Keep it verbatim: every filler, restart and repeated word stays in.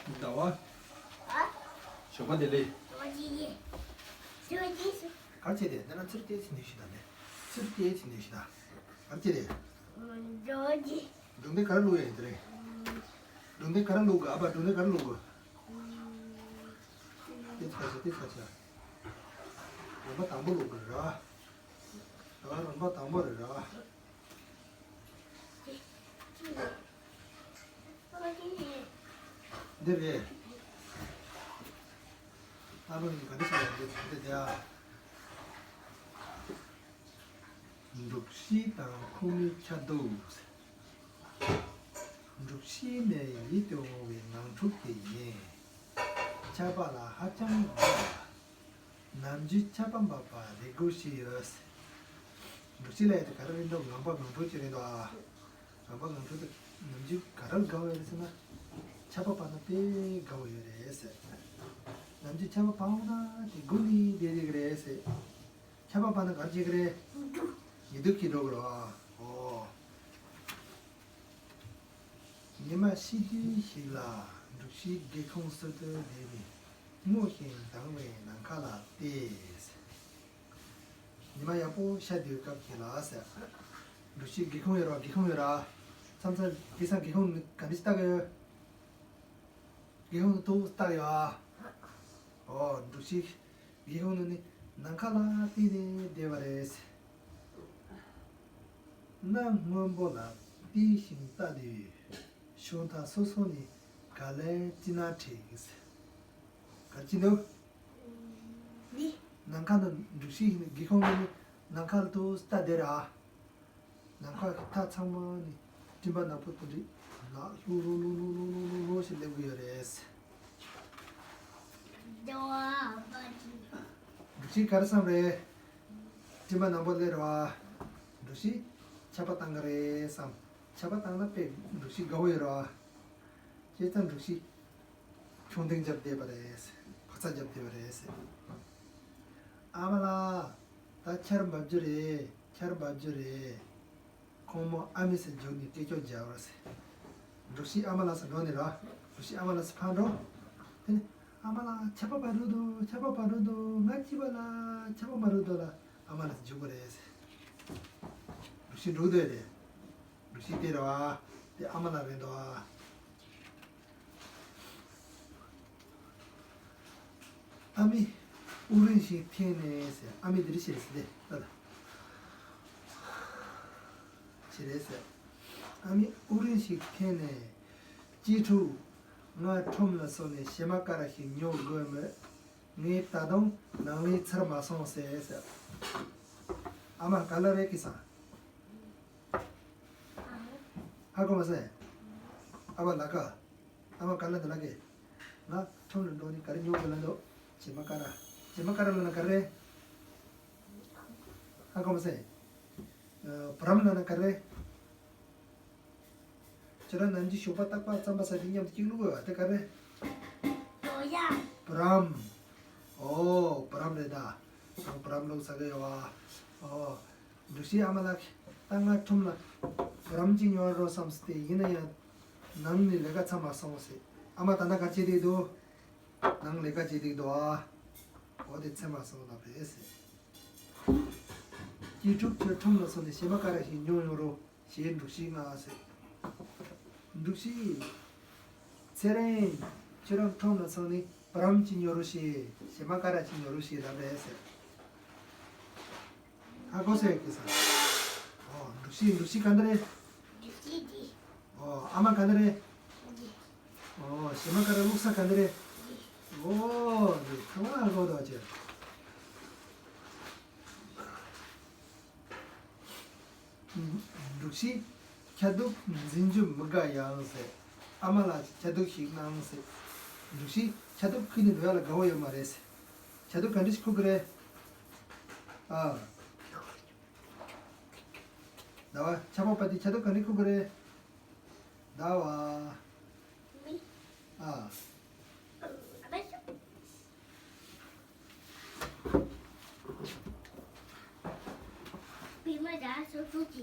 ཟླ་བ། ཞོགས་པ་བདེ་ལེགས། ཞོགས་པ་བདེ་ལེགས། ཞོགས་པ་བདེ་ལེགས། ག་རེ་བྱས་ཏེ་འདི་ན་ཚུར་བལྟས་ཚེ་ནུས་ཤིག་དང་ནས། ཚུར་བལྟས་ཚེ་ནུས་ཤིག་དང་། ག་རེ་བྱས་ཏེ། ཞོགས་པ་བདེ་ལེགས། སྒྲུང་དེབ་ག་རེ་བླུགས་ཡ་ཡིན་དེ་རེད། སྒྲུང་དེབ་ག་རེ་བླུགས་གི། ཨ་ཕ་སྒྲུང་དེབ་ག་རེ་བླུགས་གི། ཏི་ཚ་ཆ་ཏི་ཚ་ཆ། རིམ་པ་དང་པོ་བླུགས་གི་ར། ད་རིམ་པ་དང་པོ་རེད་ར། འདི་རེད། ཨ་ཕ་གིས་ག་འདྲ་ཞིག་ལ་འདི་འདི་དེ་ཨ། འབྲུག་ཤི་དང་ཁོང་མི་ཁ་དུག་འབྲུག་ཤི་ནས་ཡིད་དུ་འོང་བའི་ངང་ཕྲུག་དེ་ཡིན། ཆར་པ་ལ་ཧ་ཅང་དགའ། ནམ་རྒྱུན་ཆར་པ་འབབ་པ་རེ་སྒུག་བྱས་ཡོད། འབྲུག་ཤི་ལ་ཡ་དེ་ག་རེ་རེད་འདུག་ངང་པ་ངང་ཕྲུག་ཅིག་རེད་འདུག་ཨ། ངང་པ་ངང་ཕྲུག་དེ་ནམ་རྒྱུན་ག་རེ་ལ་དགའ་བ་རེད་ཟེར་ན། ཆར་པ་བབས་ན་དཔེ་དགའ་བོ་ཡོད་རེད་ཟེར། ནམ་རྒྱུན་ཆར་པ་བབས་ན་དེ་སྒུག་ནས་བསྡད་བསྡད་ཀྱི་རེད་ཟེར། ཆར་པ་བབས་ན་ག་རེ་བྱེད་ཀྱི་རེད། ཡིད་སྡུག་སྐྱེ་འགྲོ་གི་རེད་བ། ཨོ། ཉི་མ་ཤར་དུས་ཤིག་ལ་འབྲུག་ཤི་སྒེའུ་ཁུང་ཟུར་དུ་བསྡད་ནས་སྔོ་ཞིང་དྭངས་བའི་ནམ་མཁའ་ལ་བལྟས། ཉི་མ་ཡག་པོ་ཤར་དུས་སྐབས་ཤིག་ལ་ཟེར། འབྲུག་ཤི་སྒེའུ་ཁུང་ཡོད་ར། སྒེའུ་ཁུང་ཡོད་ར། མཚམས་མཚམས་དེང་སང་སྒེའུ་ཁུང་ག་འདྲ་ཞིག་ལྟ་གི་ཡོད། སྒེའུ་ཁུང་ཐོག་ལྟ་གི་ཡོད་ཨ། ཨོ། འབྲུག་ཤི་སྒེའུ་ཁུང་ནང་ནས་ནམ་མཁའ་ལ་བལྟས་ནས་བསྡད་པ་རེད། གནམ་སྔོན་པོ་ལ་བལྟས་ཤིང་ལྟ་དུས་ཕྱོགས་མཐའ་སོ་སོ་ནས་ག་ལེར་སྤྲིན་ནག་འཁྲིགས། ག་རེ་བྱེད་འདུག་འདི། ནམ་མཁའ་ནང་འབྲུག་ཤི་སྒེའུ་ཁུང་ནང་ནས་ནམ་མཁའ་ལ་ཐོག་ལྟ་བསྡད་ར། ནམ་མཁའ་གི་མཐའ་ཚང་མ་ནས་སྤྲིན་པ་ནག་པོ་དེ་འདྲ་ལྷུང་ལྷུང་ལྷུང་ལྷུང་ལྷུང་ལྷུང་ལྷུང་ཞིག་སླེབས་ཀྱི་ཡོད་རེད། འབྲུག་ཤི་ག་རེ་བསམ་རེད། སྤྲིན་པ་ནག་པོ་སླེབས་རེད་བ། འབྲུག་ཤི་ཆར་པ་བཏང་གི་རེད་བསམ། ཆར་པ་བཏང་ན་དཔེ་འབྲུག་ཤི་དགའ་བོ་ཡོད་རེད་བ། བྱས་ཙང་འབྲུག་ཤི་མཆོང་ལྡིང་རྒྱབ་བསྡད་པ་རེད། ཕོ་ཚ་རྒྱབ་བསྡད་པ་རེད། ཨ་མ་ལགས། ད་ཆར་འབབ་རྒྱུ་རེད། ཆར་འབབ་རྒྱུ་རེད། ཁོང་མོ་ཨ་མའི་སར་རྒྱུགས་ནས་སྐད་ཅོར་རྒྱག་པ་རེད། འབྲུག་ཤི་ཨ་མ་ལགས་སར་འགྲོ་ནས་ར། འབྲུག་ཤི་ཨ་མ་ལགས་སར་ཕར་འགྲོ། དེ་ནས་ཨ་མ་ལགས་ཆར་པ་བབས་འགྲོ་འདུག་ཆར་པ་བབས་འགྲོ་འདུག་ང་སྐྱིད་པ་ལ་ཆར་པ་མ་རུལ་འདུག་ལ་ཨ་མ་ལགས་སར་རྒྱུག་པ་རེད། འབྲུག་ཤི་འགྲོ་འདོད་རེད། འབྲུག་ཤི་དེ་རེད་བ། དེ་ཨ་མ་ལགས་རེད་འདུག་ཨ། ཨ་མའི་དབུ་རིང་ཞིག་འཐེན་ནས་ཟེར། ཨ་མས་འདི་འདྲ་བྱས་ཟེར་ཏེ་ལྟ་ད། བྱས་རེད་ཟེར། ཨ་མའི་དབུ་རིང་ཞིག་འཐེན་ནས། གཅེས་ཕྲུག་ང་ཁྲོམ་ལ་སོང་ནས་བྱེ་མ་ཀ་ར་ཞིག་ཉོ་དགོས་མོད། ངས་ད་དུང་ནང་ལས་ཚར་མ་སོང་ཟེར་ཟེར། ཨ་མ་ག་ལེར་རེད་སྐྱེས་སང་། ཧ་གོ་མ་སོང་། ཨ་ཕ་ལ་ཀ་ཨ་མ་ག་ལེར་འདི་ལ་ཀེ། ང་ཁྲོམ་ལ་འགྲོ་ནས་ག་རེ་ཉོ་དགོས་ལབ་འདུག་བྱེ་མ་ཀ་ར། བྱེ་མ་ཀ་ར་ལབ་ན་ག་རེ་རེད། ཧ་གོ་མ་སོང་། ཨ། བུ་རམ་ལབ་ན་ག་རེ་རེད། ཁྱེད་རང་ནམ་རྒྱུན་ཞོགས་པ་རྟག་པར་རྩམ་པ་ཟ་དུས་མཉམ་དུ་གཅིག་བླུགས་ཡོད་པ་དེ་ག་རེ། ལོ་ཡ། བུ་རམ། ཨོ། བུ་རམ་རེད་ད། ང་བུ་རམ་བླུགས་ཟ་གི་ཡོད་པ། ཨོ། འབྲུག་ཤི་ཨ་མ་ལགས། ད་ང་ཁྲོམ་ལ་བུ་རམ་གཅིག་ཉོ་རོགས་བསམ་སྟེ། ཡིན་ན་ཡང་ནང་ནས་ལས་ཀ་ཚར་མ་སོང་ཟེར། ཨ་མ་ད་ལྟ་ག་བྱེད་དེ་འདུག་ནང་ལས་ཀ་བྱེད་དེ་འདུག་ཨ། འོ་དེ་ཚར་མ་སོང་ལབ་རེད་ཟེར། གཅེས་ཕྲུག་ཁྱོད་ཁྲོམ་ལ་སོང་ནས་བྱེ་མ་ཀ་ར་ཞིག་ཉོ་ཡོང་རོགས། ཞེས་འབྲུག་ཤི་མངགས་ཟེར། འབྲུག་ཤི། ཚེ་རིང་། ཁྱོད་རང་ཁྲོམ་ལ་སོང་ནས་བུ་རམ་གཅིག་ཉོ་རོགས་བྱེད། བྱེ་མ་ཀ་ར་གཅིག་ཉོ་རོགས་བྱེད་ལབ་རེད་ཟེར། ཧ་གོ་སོང་ངས་སྐྱེས་སང་། ཨོ། འབྲུག་ཤི། འབྲུག་ཤི་ག་འདྲ་རེད། འབྲུག་ཤི་འདི། ཨོ། ཨ་མ་ག་འདྲ་རེད། འདི། ཨོ། བྱེ་མ་ཀ་ར་བླུགས་ས་ག་འདྲ་རེད། འདི། ཨོ། འདི་ཚང་མ་ཧ་གོ་འདུག་ཁྱོད། འབྲུག་ཤི། ཁ་དུག་འཛིན་རྒྱུ་མི་དགའ་ཡང་ཟེར། ཨ་མ་ལགས་ཀྱིས་ཁ་དུག་ཞིག་གནང་ཟེར། འབྲུག་ཤི་ཁ་དུག་ཁུར་ནས་འགྲོ་ཡ་ལ་དགའ་བོ་ཡོད་མ་རེད་ཟེར། ཁ་དུག་ག་འདྲ་ཞིག་ཁུར་གི་རེད། ཨ། ཟླ་བ། ཆར་པ་བབས་དུས་ཁ་དུག་ག་འདྲ་ཁུར་གི་རེད། ཟླ་བ། ཨ།